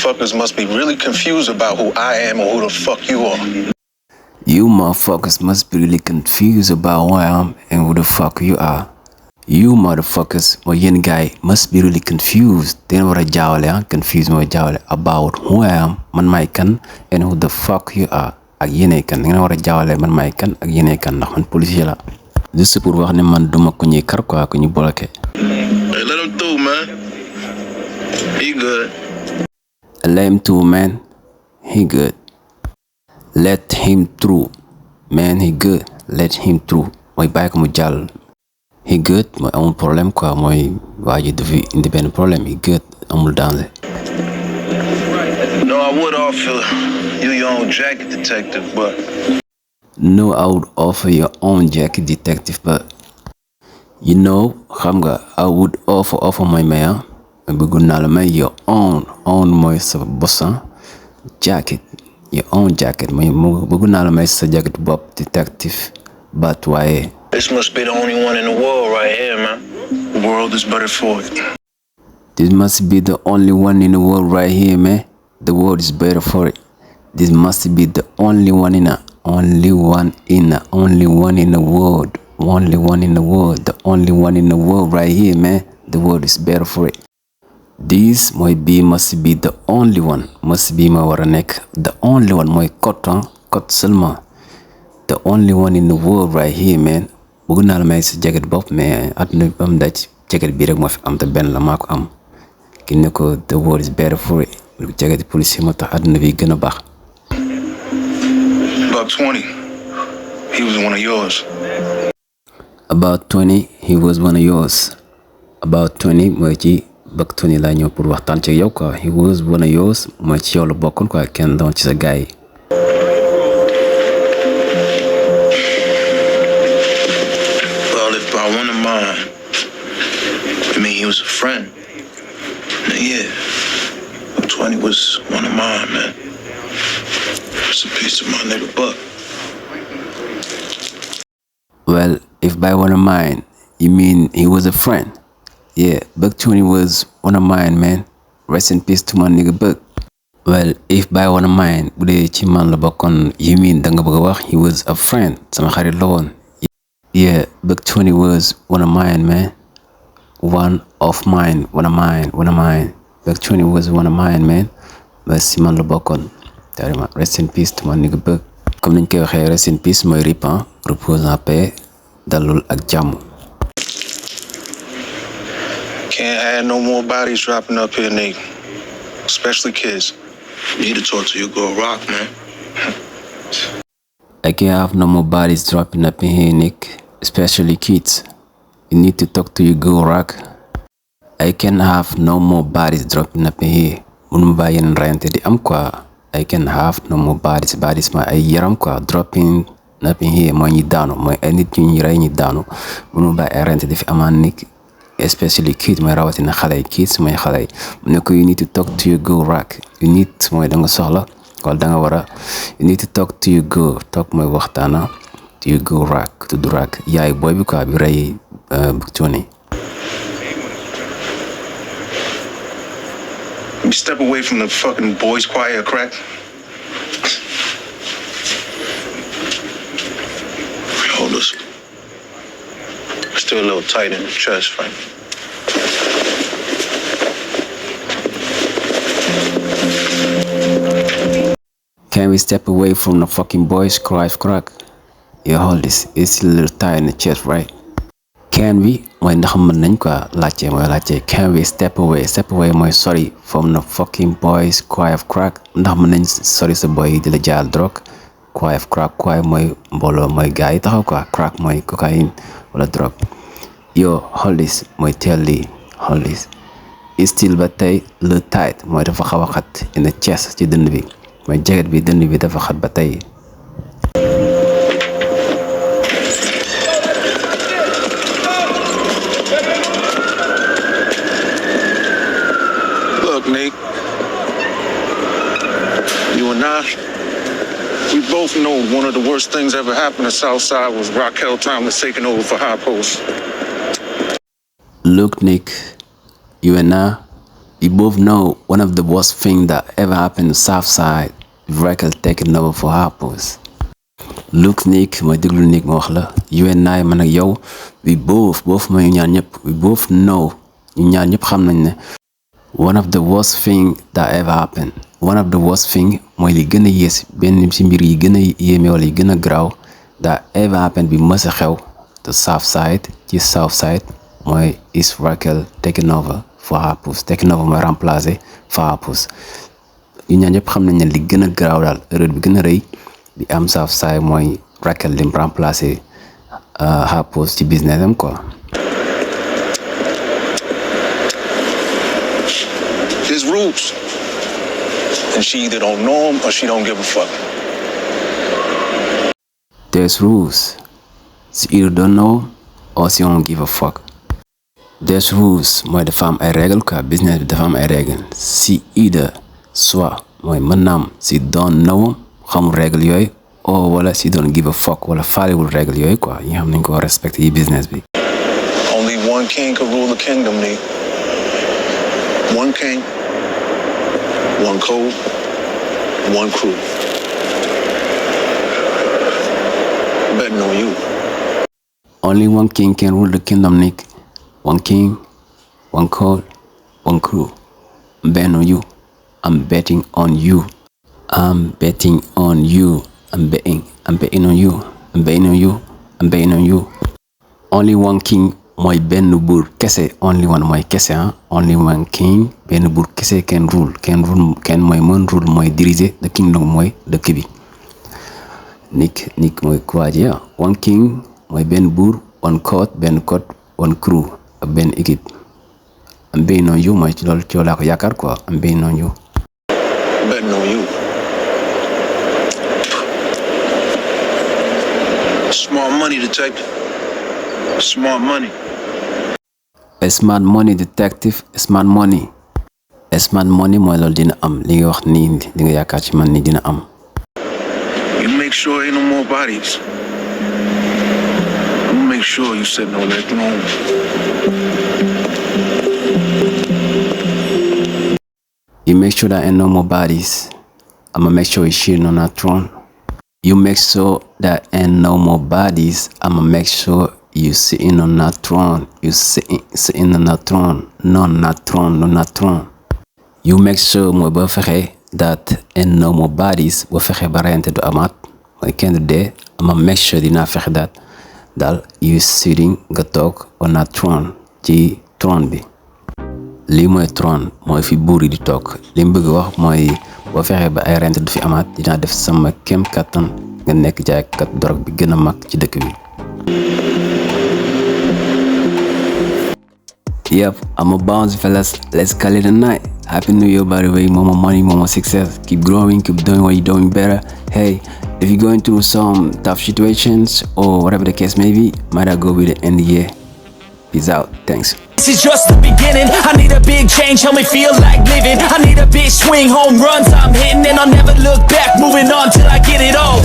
motherfuckers must be really confused about who I am and who the fuck you are. You motherfuckers must be really confused about who I am and who the fuck you are. You motherfuckers, mooy yéen gars yi must be really confused. Dangeen war a jaawale confused mooy jaawale about who I am man maay kan and who the fuck you are ak yéenay kan. Dangeen war a jaawale man maay kan ak yéenay kan ndax man policier la. Juste pour wax ne man duma ko ñuy kar quoi ko ñu bloqué. Hey, let him through, man. He good. Let him through, man. He good. Let him through, man. He good. Let him through. Mooy bàyyi ko mu jàll. He good mooy amul problème quoi mooy waa ji du fi indi benn problème. He good amul danger. No, I would offer you your own jacket, detective, but... No, I would offer your own jacket, detective, but... You know, xam nga, I would offer mooy may bëgg naa la may your own mooy sa bosan jacket. Your own jacket mooy bëgg naa la may sa jacket bopp, detective, but waaye... This must be the only one in the world right here, man. The world is better for it. This must be the only one in the world right here, man. The world is better for it. This must be the only one in the world. The only one in the world right here, man. The world is better for it. This mooy bii must be the only one. Must be ma war a nekk. The only one mooy code seulement. The only one in the world right here, man. Bëgg naa la may sa jacket bopp mais àdduna bi am daj jacket bi rek moo fi am te benn la maa ko am. Ki ne ko the world is better for it. Jacket police moo tax àdduna bi gën a baax. About 20. He was one of yours. About 20, he was one of yours. About 20 mooy ci Buck 20 laa ñëw pour waxtaan ci yow quoi. He was one of yours mooy ci yow la bokkoon quoi kenn doon ci sa gars yi. One of mine. I mean, he was a friend. Yeah. 20 was one of mine, man. It's a piece of my nigga Buck. Well, if by one of mine, you mean he was a friend? Yeah, Buck 20 was one of mine, man. Rest in peace to my nigga Buck. Well, if by one of mine, bu dee ci man la bokkoon, you mean da nga bëgg a wax he was a friend, sama xarit la woon. Yeah, Buck 20 was one of mine, man. One of mine. Buck 20 was one of mine, man. Ba si man la bokkoon. Rest in peace to my nigga Buck. Comme niñ koy waxee rest in peace mooy rip, repose en paix, dalul ak jàmm. Can't have no more bodies dropping up here, nigga. Especially kids. You need to talk to your girl Rock, man. I can't have no more bodies dropping up in here, Nick. Especially kids. You need to talk to your girl Rock. I can't have no more bodies dropping up in here. Mënuma bàyyi yeneen rayante di am quoi. I can't have no more bodies mooy ay yaram quoi. Dropping up in here mooy ñi daanu mooy ay nit ñu rey ñi daanu. Mënuma bàyyi ay rayante di fi amaan Nick. Especially kids mooy rawatina xale yi kids mooy xale yi. Mu ne ko you need to talk to your girl Rock. You need mooy da nga soxla wala da nga war a you need to talk to your girl. Talk mooy waxtaana. To your girl Rock tudd Rock yaay booy bi quoi bi rey Buck 20. You step away from the fucking boys' choir, crack. Hold this. Still a little tight in the chest, Frank. Can we step away from the fucking boys' crack? Yeah, hold this. It's a little tight in the chest, right? Can we? Mooy ndax mën nañ quoi laajte mooy laajte. Can we step away? Step away mooy sorry from the fucking boys' cry of crack. Ndax mën nañ sorry sa boy di la jaal drogue. Cry of crack. Cry mooy mbooloo mooy gars yi taxaw quoi. Crack mooy cocaïne wala drogue. Yo, hold this mooy teel lii. Hold this. It's still ba tey le tight mooy dafa xaw a xat in the chest ci dënn bi. Mooy jaget bi dënn bi dafa xat ba tey. Look, Nate. You and I, we both know one of the worst things ever happened to Southside was Raquel Thomas taking over for High Post. Look, Nick, you and I, We both know one of the worst things that ever happened to Southside, Raquel taking over for her post. Look Nick, mooy déglu Nick ma wax la, you and I man ak yow, we both mooy ñu ñaar ñëpp, we both know, ñu ñaar ñëpp xam nañ ne one of the worst thing that ever happened, one of the worst thing mooy li gën a yées benn ci mbir yi gën a yéeme wala yi gën a garaaw that ever happened bi mës a xew to Southside ci Southside mooy is Raquel taking over for her post, taking over mooy remplacer for her post. ñu ñaar ñëpp xam nañ ne li gën a garaaw daal erreur bi gën a rëy bi am Southside mooy Raquel lim remplacer her post ci business am quoi. There's rules, and she either don't know them or she don't give a fuck. There's rules. She either don't know or she don't give a fuck. There's rules mooy dafa am ay règles quoi, business bi dafa am ay règles. She either soit mooy mën naam she don't know xamul règles yooyu or wala she don't give a fuck wala faalewul règles yooyu quoi yi nga xam nañ ko respecté yi business bi. Only one king can rule the kingdom, nigga. One king, one code, one crew. Betting on you. Only one king can rule the kingdom, Nick. One king, one code, one crew. I'm betting on you. I'm betting on you. I'm betting on you. I'm betting on you. I'm betting on you. I'm betting on you. Only one king mooy benn buur kese, only one mooy kese only one king benn buur kese kenn rule kenn mooy mën rule mooy diriger the kingdom mooy dëkk bi. Nick mooy kuwaaji one king mooy benn buur, one code benn code, one crew ak benn équipe. I'm betting on you mooy ci loolu ci laa ko yaakaar quoi, I'm betting on you. Betting on you. Smart money, detective. Smart money. A smart money detective, smart money. A smart money mooy loolu dina am li nga wax nii li nga yaakaar ci man ni dina am. You make sure ain't no more bodies. I'm gonna make sure you sitting on that throne. You make sure that ain't no more bodies. I'ma make sure you're sitting on that throne. You make sure that ain't no more bodies. I'ma make sure you sitting on that throne. You sitting on that throne. Non that throne, non that throne. You make sure mooy boo fexe that ain't no more bodies boo fexe ba reyante du amaat mooy kenn du dee. I'ma make sure dinaa fexe that daal you sitting nga toog on that throne ci throne bi. lii mooy trône mooy fi buur yi di toog li mu bëgg wax mooy boo fexee ba ay rent du fi amaat dinaa def sama kem kattan nga nekk jaaykat dorog bi gën a mag ci dëkk bi. Yep, I'm a bounce fellas. Let's call it a night. Happy New Year, by the way. More money, more success. Keep growing, keep doing what you're doing better. Hey, if you're going through some tough situations or whatever the case may be, might I go with it in the year. Peace out. Thanks. This is just the beginning. I need a big change, help me feel like living. I need a big swing, home runs I'm hitting, and I'll never look back. Moving on till I get it all.